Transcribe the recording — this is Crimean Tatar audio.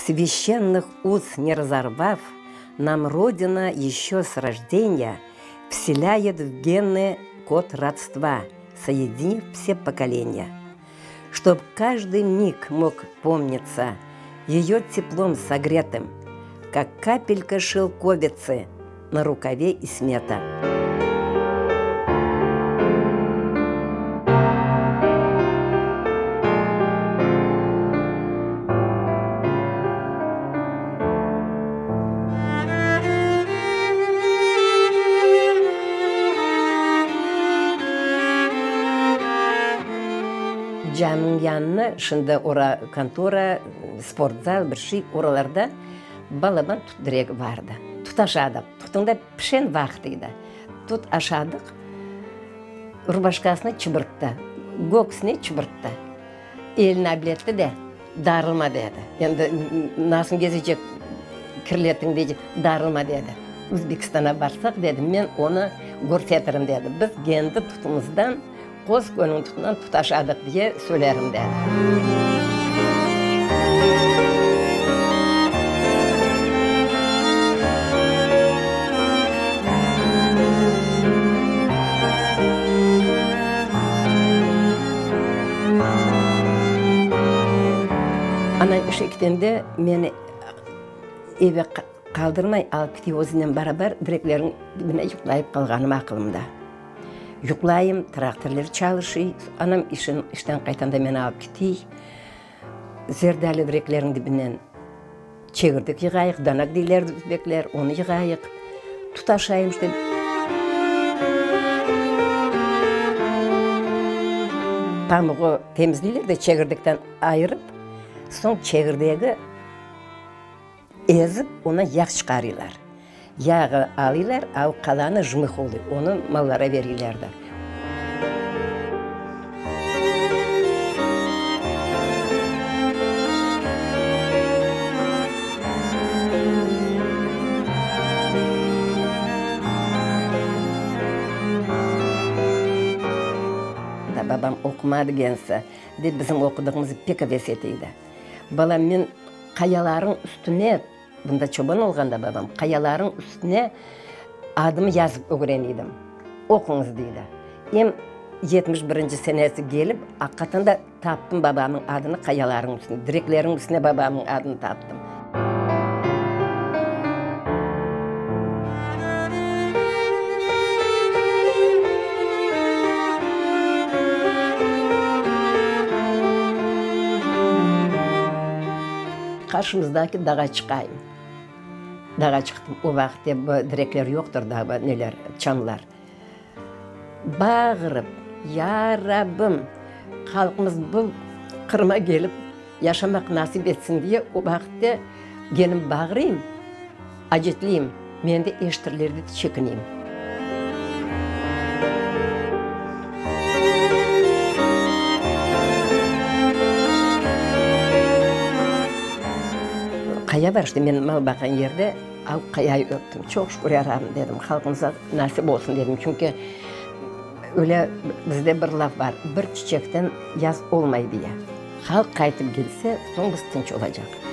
Svyaşçennıh uz ne razorvav, Nam Rodina yeşçö s rojdeniya Vselâyet v genı kod rodstva, Soyediniv vse pokoleniya. Ştob každıy mig mog pomnitsa Eyo teplom sogretım, Kak kapelka şelkovitsı Na rukave İsmeta. Caminiñ yanına şimdi ora kontora, sportzal, bir şey, oralarda balaban tut diregi bardı. Tut aşadıq. Tutıñ da pişen vaqtı edi. Tut aşadıq, rubaşkasını çıbırttı, köksüne çıbırttı. Elini abletti de, darılma dedi. Endi nasıl gezecek, kirlettiñ deycek, darılma dedi. Özbekistana barsaq, dedi, men onı körsetirim, dedi. Biz kendi tutımızdan, Qoz köyniñ tutundan tut aşadıq, diye söylerim, dedi. Anam işe ketende meni eve qaldırmay alıp kete özünen barabar, direklerniñ dibine yuqlayıp qalğanım aqılımda. Yuqlayım, traktorlar çalışıy, anam işten qaytanda meni alıp ketiy. Zerdali direklerniñ dibinden çegirdek yığayıq, danak deyler özbekler, onı yığayıq. Tutaşayım işte. Pamuğı temizleyler de çegirdekten ayırıp, soñ çegirdegi ezip, ondan yağ çıqarıylar. Yağı alıylar, av qalanı jmıh oluy, onı mallara beriyler de. Babam oqumadı gensi, dep bizim oqudığımızı pek aves ete edi. Balam, men qayalarıñ üstüne, bunda çoban olğanda babam, qayalarıñ üstüne adımı yazıp ögren edim. Oquñız, deydi. Em 71-nci senesi kelip, aqiqatan da Taptım babamnıñ adını qayalarnıñ üstünde, direklerniñ üstünde babamnıñ adını taptım. Qarşımızdaki dağa çıqayım. Dağa çıqtım. O vaqıt bu direkler yoqtır da, neler, çamlar. Bağırıp, Ya Rabbim, halqımız bu Qırıma kelip yaşamaq nasip etsin diye o vaqıtte kenim bağırayım, acetleyim, meni de eşitirler dep çekineyim. Qaya bar işte, men mal baqan yerde. Al qayayı öptim. Çoq şükür, ya Rabbim, dedim, halqımıza nasip olsun, dedim. Çünki öyle bizde bir laf bar, bir çiçekten yaz olmay diye. Halq qaytıp kelse, soñ biz tınç olacaq.